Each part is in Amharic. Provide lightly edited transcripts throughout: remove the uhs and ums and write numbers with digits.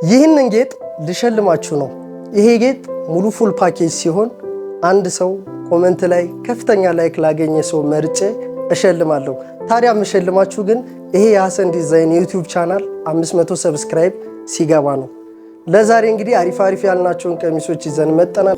ይህንን ጌጥ ልሸልማችሁ ነው። ይሄ ጌጥ ሙሉ full package ሲሆን አንድ ሰው comment ላይ ከፍተኛ like ላገኘ ሰው መርጬ እሸልማለሁ። ታዲያ የምሸልማችሁ ግን ይሄ የሀሰን ዲዛይን የ YouTube channel 500 subscribe ሲገባ ነው። ለዛሬ እንግዲህ አሪፍ አሪፍ ያልናቸውን ቀሚሶች ይዘን መጥተናል።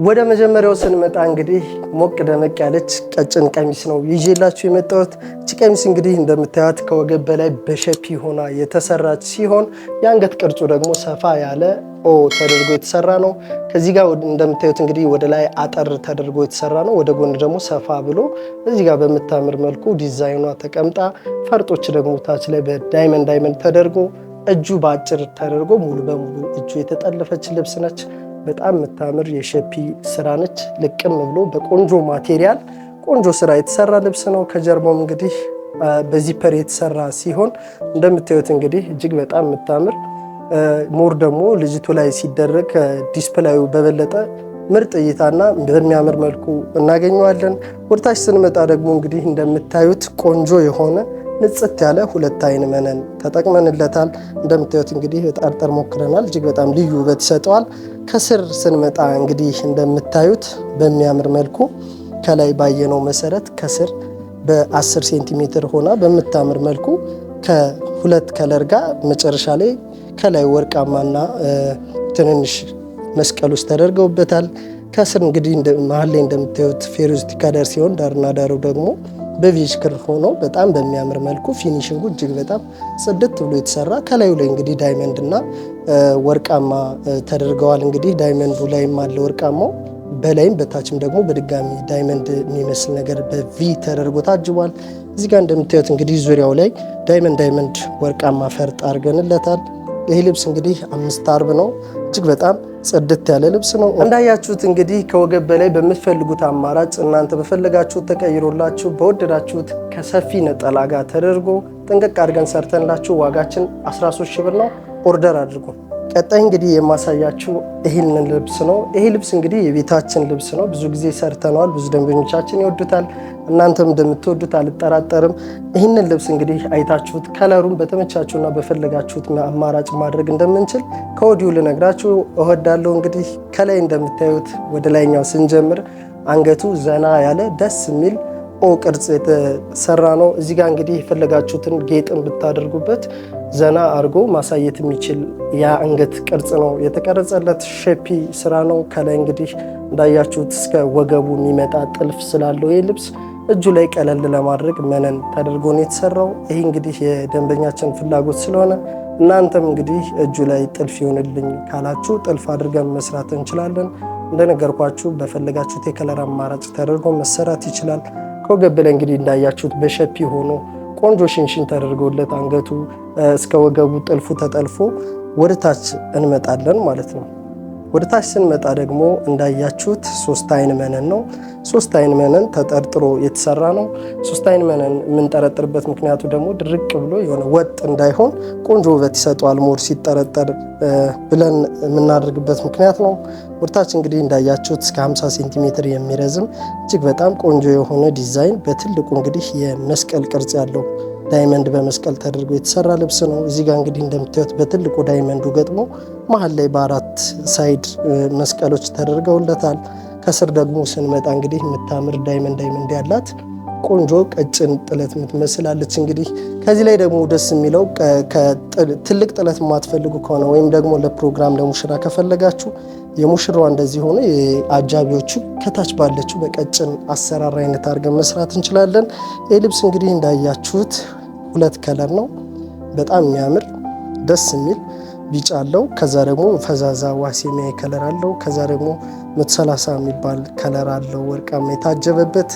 ወደ መጀመሪያው ስንመጣ እንግዲህ ሞቅ ደመቅ ያለች ቀጭን ቀሚስ ነው ይዤላችሁ የመጣሁት። እቺ ቀሚስ እንግዲህ እንደምታዩት ከወገብ በላይ በ shapey ሆና የተሰራች ሲሆን የአንገት ቅርጹ ደግሞ ሰፋ ያለ O ተደርጎ የተሰራ ነው። ከዚህ ጋር እንደምታዩት እንግዲህ ወደ ላይ አጠር ተደርጎ የተሰራ ነው። ወደ ጎን ደግሞ ሰፋ ብሎ እዚህ ጋር በምታምር መልኩ ዲዛይኗ ተቀምጣ፣ ፈርጦች ደግሞ ታች ላይ በ diamond diamond ተደርጎ፣ እጁ በአጭር ተደርጎ ሙሉ በሙሉ እጁ የተጠለፈች ልብስ ነች። በጣም የምታምር የ shapey ስራ ነች። ልቅም ብሎ በቆንጆ material ቆንጆ ስራ የተሰራ ልብስ ነው። ከጀርባውም እንግዲህ በ zipper የተሰራ ሲሆን እንደምታዩት እንግዲህ እጅግ በጣም የምታምር፣ more ደግሞ ልጅቱ ላይ ሲደረግ display ኡ በበለጠ ምርጥ እይታና በሚያምር መልኩ እናገኘዋለን። ወደታች ስንመጣ ደግሞ እንግዲህ እንደምታዩት ቆንጆ የሆነ ንጽት ያለ ሁለት አይን መነን ተጠቅመንለታል። እንደምታዩት እንግዲህ ጠርጠር ሞክረናል። እጅግ በጣም ልዩ ውበት ይሰጠዋል። ከስር ስንመጣ እንግዲህ እንደምታዩት በሚያምር መልኩ ከላይ ባየነው መሰረት ከስር በ10 ሴንቲሜትር ሆና በምታምር መልኩ ከሁለት color ጋር መጨረሻ ላይ ከላይ ወርቃማና ትንንሽ መስቀሎች ተደርገውበታል። ከስር እንግዲህ መሀል ላይ እንደምታዩት ፌሮዝ color ሲሆን ዳርና ዳሩ ደግሞ በ beige ክር ሆኖ በጣም በሚያምር መልኩ finishing ኡ እጅግ በጣም ጽድት ብሎ የተሰራ፣ ከላዩ ላይ እንግዲህ diamond እና ወርቃማ ተደርገዋል። እንግዲህ diamond ኡ ላይም አለ ወርቃማው፣ በላይም በታችም ደግሞ በድጋሚ diamond የሚመስል ነገር በ V ተደርጎ ታጅቧል። እዚህ ጋር እንደምታዩት እንግዲህ ዙሪያው ላይ diamond diamond ወርቃማ ፈርጥ አድርገንለታል። ይህ ልብስ እንግዲህ 5 አርብ ነው። እጅግ በጣም ጽድት ያለ ልብስ ነው። እንዳያችሁት እንግዲህ ከወገብ በላይ በምትፈልጉት አማራጭ እናንተ በፈለጋችሁት ተቀይሮላችሁ በወደዳችሁት ከሰፊ ነጠላ ጋር ተደርጎ ጥንቅቅ አድርገን ሰርተንላችሁ ዋጋችን 13 ሺህ ብር ነው። Order አድርጉ። ቀጣይ እንግዲህ የማሳያችሁ ይህንን ልብስ ነው። ይሄ ልብስ እንግዲህ የቤታችን ልብስ ነው። ብዙ ጊዜ ሰርተነዋል። ብዙ ደንበኞቻችን ይወዱታል። እናንተም እንደምትወዱት አልጠራጠርም። ይህንን ልብስ እንግዲህ አይታችሁት color ኡን በተመቻችሁና በፈለጋችሁት አማራጭ ማድረግ እንደምንችል ከወዲሁ ልነግራችሁ እወዳለሁ። እንግዲህ ከላይ እንደምታዩት ወደ ላይኛው ስንጀምር አንገቱ ዘና ያለ ደስ የሚል O ቅርጽ የተሰራ ነው። እዚህ ጋር እንግዲህ የፈለጋችሁትን ጌጥን ብታደርጉበት ዘና አድርጎ ማሳየት የሚችል የአንገት ቅርጽ ነው የተቀረጸለት። Shapey ስራ ነው። ከላይ እንግዲህ እንዳያችሁት እስከ ወገቡ የሚመጣ ጥልፍ ስላለው ይህ ልብስ እጁ ላይ ቀለል ለማድረግ መነን ተደርጎ ነው የተሰራው። ይህ እንግዲህ የደንበኛችን ፍላጎት ስለሆነ እናንተም እንግዲህ እጁ ላይ ጥልፍ ይሆንልኝ ካላችሁ ጥልፍ አድርገን መስራት እንችላለን። እንደነገርኳችሁ በፈለጋችሁት የ color አማራጭ ተደርጎ መሰራት ይችላል። ከወገብ ላይ እንግዲህ እንዳያችሁት በ shapey ሆኖ ቆንጆ ሽንሽን ተደርጎለት አንገቱ እስከ ወገቡ ጥልፉ ተጠልፎ ወደ ታች እንመጣለን ማለት ነው። ወደ ታች ስንመጣ ደግሞ እንዳያችሁት ሶስት አይን መነን ነው። ሶስት አይን መነን ተጠርጥሮ የተሰራ ነው። ሶስት አይን መነን የምንጠረጥርበት ምክንያቱ ደግሞ ድርቅ ብሎ የሆነ ወጥ እንዳይሆን ቆንጆ ውበት ይሰጠዋል more ሲጠረጠር ብለን የምናደርግበት ምክንያት ነው። ወደታች እንግዲህ እንዳያችሁት እስከ 50 ሴንቲሜትር የሚረዝም እጅግ በጣም ቆንጆ የሆነ ዲዛይን በትልቁ እንግዲህ የመስቀል ቅርጽ ያለው diamond በመስቀል ተደርጎ የተሰራ ልብስ ነው። እዚህ ጋር እንግዲህ እንደምታዩት በትልቁ diamond ኡ ገጥሞ መሀል ላይ በአራት side መስቀሎች ተደርገውለታል። ከስር ደግሞ ስንመጣ እንግዲህ የምታምር diamond diamond ያላት ቆንጆ ቀጭን ጥለት የምትመስላለች። እንግዲህ ከዚህ ላይ ደግሞ ደስ የሚለው ትልቅ ጥለት የማትፈልጉ ከሆነ ወይም ደግሞ ለፕሮግራም ለሙሽራ ከፈለጋችሁ የሙሽራዋ እንደዚህ ሆኖ የአጃቢዎቹ ከታች ባለችው በቀጭን አሰራር አይነት አድርገን መስራት እንችላለን። ይህ ልብስ እንግዲህ እንዳያችሁት ሁለት color ነው። በጣም የሚያምር ደስ የሚል ቢጫ አለው። ከዛ ደግሞ ፈዛዛ ዋሴሚያ color አለው። ከዛ ደግሞ 130 የሚባል color አለው ወርቃማ የታጀበበት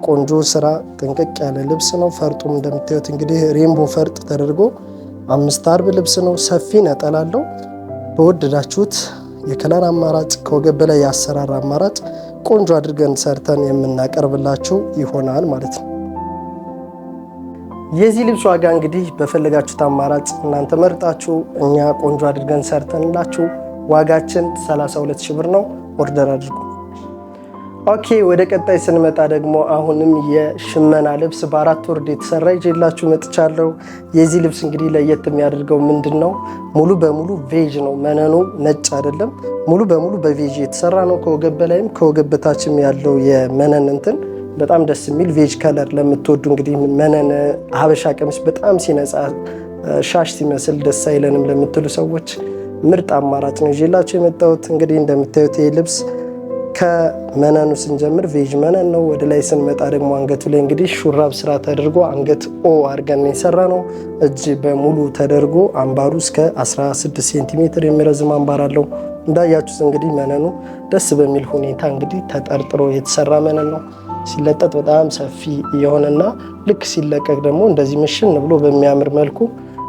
ቆንጆ ስራ ጥንቅቅ ያለ ልብስ ነው። ፈርጡም እንደምታዩት እንግዲህ rainbow ፈርጥ ተደርጎ 5 አርብ ልብስ ነው። ሰፊ ነጠላ አለው። በወደዳችሁት የ color አማራጭ ከወገብ በላይ የአሰራር አማራጭ ቆንጆ አድርገን ሰርተን የምናቀርብላችሁ ይሆናል ማለት ነው። የዚህ ልብስ ዋጋ እንግዲህ በፈለጋችሁት አማራጭ እናንተ መርጣችሁ እኛ ቆንጆ አድርገን ሰርተንላችሁ ዋጋችን 32 ሺህ ብር ነው። Order አድርጉ። Okay፣ ወደ ቀጣይ ስንመጣ ደግሞ አሁንም የሽመና ልብስ በአራት ወርድ የተሰራ ይዤላችሁ መጥቻለሁ። የዚህ ልብስ እንግዲህ ለየት የሚያደርገው ምንድን ነው? ሙሉ በሙሉ beige ነው። መነኑ ነጭ አይደለም። ሙሉ በሙሉ በ beige የተሰራ ነው። ከወገብ በላይም ከወገብ በታችም ያለው የመነን እንትን በጣም ደስ የሚል beige color ለምትወዱ፣ እንግዲህ መነን ሀበሻ ቀሚስ በጣም ሲነጻ ሻሽ ሲመስል ደስ አይለንም ለምትሉ ሰዎች ምርጥ አማራጭ ነው ይዤላችሁ የመጣሁት። እንግዲህ እንደምታዩት ይህ ልብስ ከመነኑ ስንጀምር beige መነን ነው። ወደ ላይ ስንመጣ ደግሞ አንገቱ ላይ እንግዲህ ሹራብ ስራ ተደርጎ አንገት O አድርገን የሰራነው። እጅ በሙሉ ተደርጎ አምባሩ እስከ 16 ሴንቲሜትር የሚረዝም አምባር አለው። እንዳያችሁት እንግዲህ መነኑ ደስ በሚል ሁኔታ እንግዲህ ተጠርጥሮ የተሰራ መነን ነው። ሲለጠጥ በጣም ሰፊ የሆነና ልክ ሲለቀቅ ደግሞ እንደዚህ ምሽን ብሎ በሚያምር መልኩ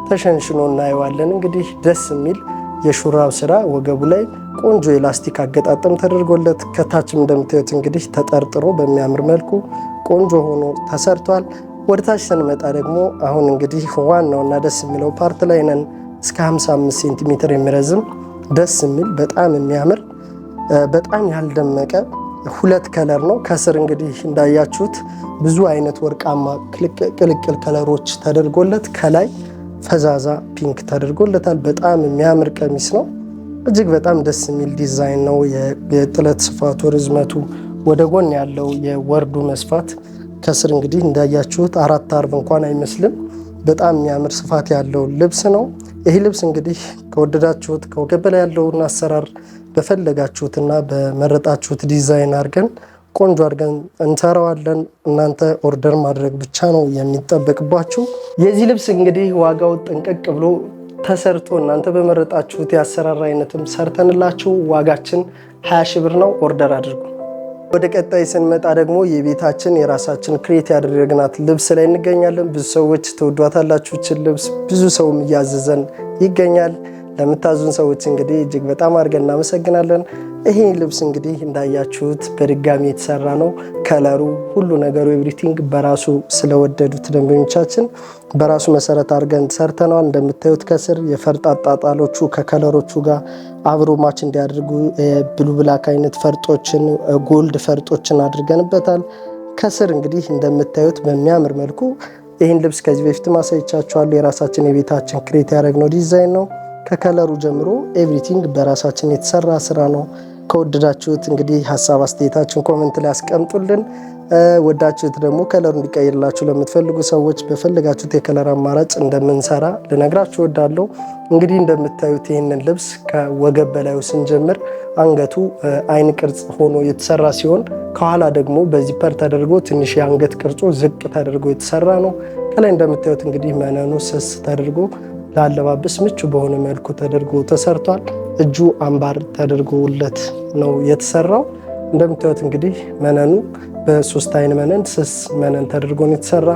ተሸንሽኖ እናየዋለን። እንግዲህ ደስ የሚል የሹራብ ስራ ወገቡ ላይ ቆንጆ የላስቲክ አገጣጠም ተደርጎለት ከታችም እንደምታዩት እንግዲህ ተጠርጥሮ በሚያምር መልኩ ቆንጆ ሆኖ ተሰርቷል። ወደ ታች ስንመጣ ደግሞ አሁን እንግዲህ ዋናውና ደስ የሚለው part ላይ ነን። እስከ 55 ሴንቲሜትር የሚረዝም ደስ የሚል፣ በጣም የሚያምር፣ በጣም ያልደመቀ ሁለት color ነው። ከስር እንግዲህ እንዳያችሁት ብዙ አይነት ወርቃማ ቅልቅል color ኦች ተደርጎለት ከላይ ፈዛዛ pink ተደርጎለታል። በጣም የሚያምር ቀሚስ ነው። እጅግ በጣም ደስ የሚል ዲዛይን ነው። የጥለት ስፋቱ፣ ርዝመቱ፣ ወደ ጎን ያለው የወርዱ መስፋት፣ ከስር እንግዲህ እንዳያችሁት አራት አርብ እንኳን አይመስልም። በጣም የሚያምር ስፋት ያለው ልብስ ነው። ይህ ልብስ እንግዲህ ከወደዳችሁት ከወገብ በላይ ያለውን አሰራር በፈለጋችሁትና በመረጣችሁት ዲዛይን አድርገን ቆንጆ አድርገን እንሰራዋለን። እናንተ order ማድረግ ብቻ ነው የሚጠበቅባችሁ። የዚህ ልብስ እንግዲህ ዋጋው ጥንቅቅ ብሎ ተሰርቶ እናንተ በመረጣችሁት የአሰራር አይነትም ሰርተንላችሁ ዋጋችን 20 ሺህ ብር ነው። Order አድርጉ። ወደ ቀጣይ ስንመጣ ደግሞ የቤታችን የራሳችን create ያደረግናት ልብስ ላይ እንገኛለን። ብዙ ሰዎች ትወዷታላችሁ ይችን ልብስ፣ ብዙ ሰውም እያዘዘን ይገኛል። ለምታዙን ሰዎች እንግዲህ እጅግ በጣም አድርገን እናመሰግናለን። ይሄ ልብስ እንግዲህ እንዳያችሁት በድጋሚ የተሰራ ነው። Color ኡ፣ ሁሉ ነገሩ everything በራሱ ስለወደዱት ደንበኞቻችን በራሱ መሰረት አድርገን ሰርተነዋል። እንደምታዩት ከስር የፈርጥ አጣጣሎቹ ከ color ኦቹ ጋር አብሮ match እንዲያደርጉ blue black አይነት ፈርጦችን፣ gold ፈርጦችን አድርገንበታል። ከስር እንግዲህ እንደምታዩት በሚያምር መልኩ ይህን ልብስ ከዚህ በፊት አሳይቻችኋለሁ። የራሳችን የቤታችን create ያደረግነው ዲዛይን ነው። ከ color ኡ ጀምሮ everything በራሳችን የተሰራ ስራ ነው። ከወደዳችሁት እንግዲህ ሀሳብ አስተያየታችሁን comment ላይ አስቀምጡልን። ወዳችሁት ደግሞ color ኡ እንዲቀይርላችሁ ለምትፈልጉ ሰዎች በፈለጋችሁት የ color አማራጭ እንደምንሰራ ልነግራችሁ እወዳለሁ። እንግዲህ እንደምታዩት ይህንን ልብስ ከወገብ በላዩ ስንጀምር አንገቱ አይን ቅርጽ ሆኖ የተሰራ ሲሆን ከኋላ ደግሞ በ zipper ተደርጎ ትንሽ የአንገት ቅርጹ ዝቅ ተደርጎ የተሰራ ነው። ከላይ እንደምታዩት እንግዲህ መነኑ ስስ ተደርጎ ለአለባበስ ምቹ በሆነ መልኩ ተደርጎ ተሰርቷል። እጁ አምባር ተደርጎለት ነው የተሰራው። እንደምታዩት እንግዲህ መነኑ በሶስት አይን መነን፣ ስስ መነን ተደርጎ ነው የተሰራ።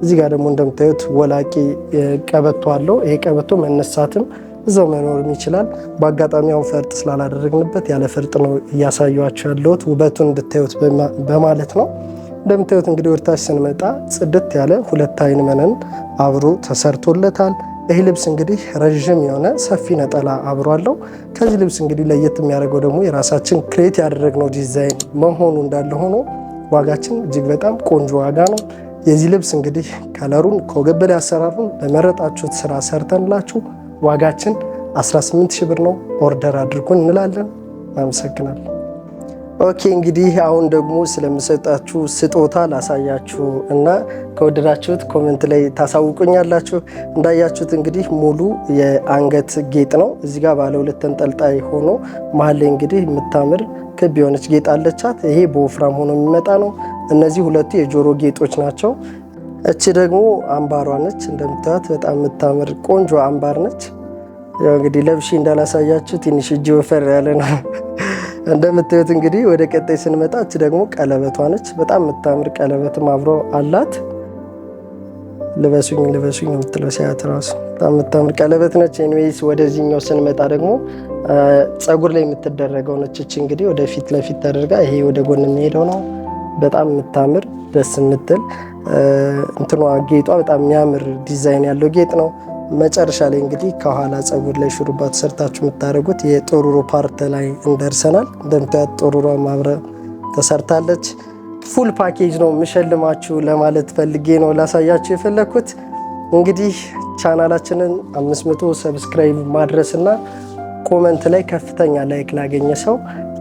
እዚህ ጋር ደግሞ እንደምታዩት ወላቂ ቀበቶ አለው። ይሄ ቀበቶ መነሳትም እዛው መኖርም ይችላል። በአጋጣሚ አሁን ፈርጥ ስላላደረግንበት ያለ ፈርጥ ነው እያሳየኋችሁ ያለሁት፣ ውበቱን እንድታዩት በማለት ነው። እንደምታዩት እንግዲህ ወደታች ስንመጣ ጽድት ያለ ሁለት አይን መነን አብሮ ተሰርቶለታል። ይህ ልብስ እንግዲህ ረዥም የሆነ ሰፊ ነጠላ አብሮ አለው። ከዚህ ልብስ እንግዲህ ለየት የሚያደርገው ደግሞ የራሳችን create ያደረግነው ዲዛይን መሆኑ እንዳለ ሆኖ ዋጋችን እጅግ በጣም ቆንጆ ዋጋ ነው። የዚህ ልብስ እንግዲህ color ኡን፣ ከወገብ በላይ አሰራሩን በመረጣችሁት ስራ ሰርተንላችሁ ዋጋችን 18 ሺህ ብር ነው። Order አድርጉን እንላለን። አመሰግናለሁ። Okay፣ እንግዲህ አሁን ደግሞ ስለምሰጣችሁ ስጦታ ላሳያችሁ እና ከወደዳችሁት comment ላይ ታሳውቁኛላችሁ። እንዳያችሁት እንግዲህ ሙሉ የአንገት ጌጥ ነው። እዚህ ጋር ባለ ሁለት ተንጠልጣይ ሆኖ መሀል ላይ እንግዲህ የምታምር ክብ የሆነች ጌጥ አለቻት። ይሄ በወፍራም ሆኖ የሚመጣ ነው። እነዚህ ሁለቱ የጆሮ ጌጦች ናቸው። እቺ ደግሞ አምባሯ ነች። እንደምታዩት በጣም የምታምር ቆንጆ አምባር ነች። ያው እንግዲህ ለብሼ እንዳላሳያችሁ ትንሽ እጅ ወፈር ያለ ነው። እንደምታዩት እንግዲህ ወደ ቀጣይ ስንመጣ እቺ ደግሞ ቀለበቷ ነች። በጣም የምታምር ቀለበትም አብሮ አላት። ልበሱኝ ልበሱኝ የምትለው ሲያት ራሱ በጣም የምታምር ቀለበት ነች። Anyways፣ ወደዚህኛው ስንመጣ ደግሞ ጸጉር ላይ የምትደረገው ነች። እቺ እንግዲህ ወደ ፊት ለፊት ተደርጋ ይሄ ወደ ጎን የሚሄደው ነው። በጣም የምታምር ደስ የምትል እንትኗ ጌጧ በጣም የሚያምር ዲዛይን ያለው ጌጥ ነው። መጨረሻ ላይ እንግዲህ ከኋላ ጸጉር ላይ ሹሩባ ተሰርታችሁ የምታደርጉት የጦሩሮ part ላይ እንደርሰናል። እንደምታያት ጦሩሯ አብረ ተሰርታለች። Full package ነው የምሸልማችሁ ለማለት ፈልጌ ነው ላሳያችሁ የፈለግኩት። እንግዲህ ቻናላችንን 500 subscribe ማድረስና comment ላይ ከፍተኛ like ላገኘ ሰው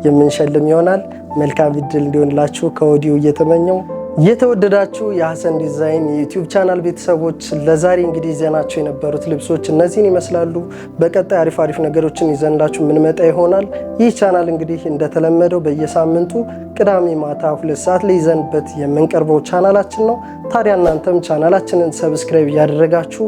የምንሸልም ይሆናል። መልካም እድል እንዲሆንላችሁ ከወዲሁ እየተመኘው፣ የተወደዳችሁ የሀሰን ዲዛይን የ YouTube channel ቤተሰቦች፣ ለዛሬ እንግዲህ ይዘናቸው የነበሩት ልብሶች እነዚህን ይመስላሉ። በቀጣይ አሪፍ አሪፍ ነገሮችን ይዘንላችሁ የምንመጣ ይሆናል። ይህ ቻናል እንግዲህ እንደተለመደው በየሳምንቱ ቅዳሜ ማታ 2 ሰዓት ላይ ይዘንበት የምንቀርበው ቻናላችን ነው። ታዲያ እናንተም ቻናላችንን subscribe እያደረጋችሁ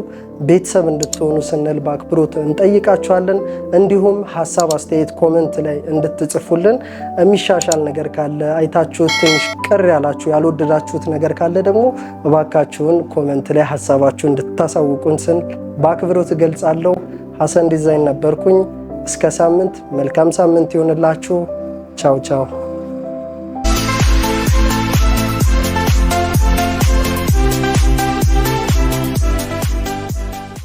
ቤተሰብ እንድትሆኑ ስንል በአክብሮት እንጠይቃችኋለን። እንዲሁም ሀሳብ፣ አስተያየት comment ላይ እንድትጽፉልን፣ የሚሻሻል ነገር ካለ፣ አይታችሁት ትንሽ ቅር ያላችሁ ያልወደዳችሁት ነገር ካለ ደግሞ እባካችሁን comment ላይ ሀሳባችሁ እንድታሳውቁን ስንል በአክብሮት እገልጻለሁ። ሀሰን ዲዛይን ነበርኩኝ። እስከ ሳምንት መልካም ሳምንት ይሆንላችሁ። ቻው ቻው።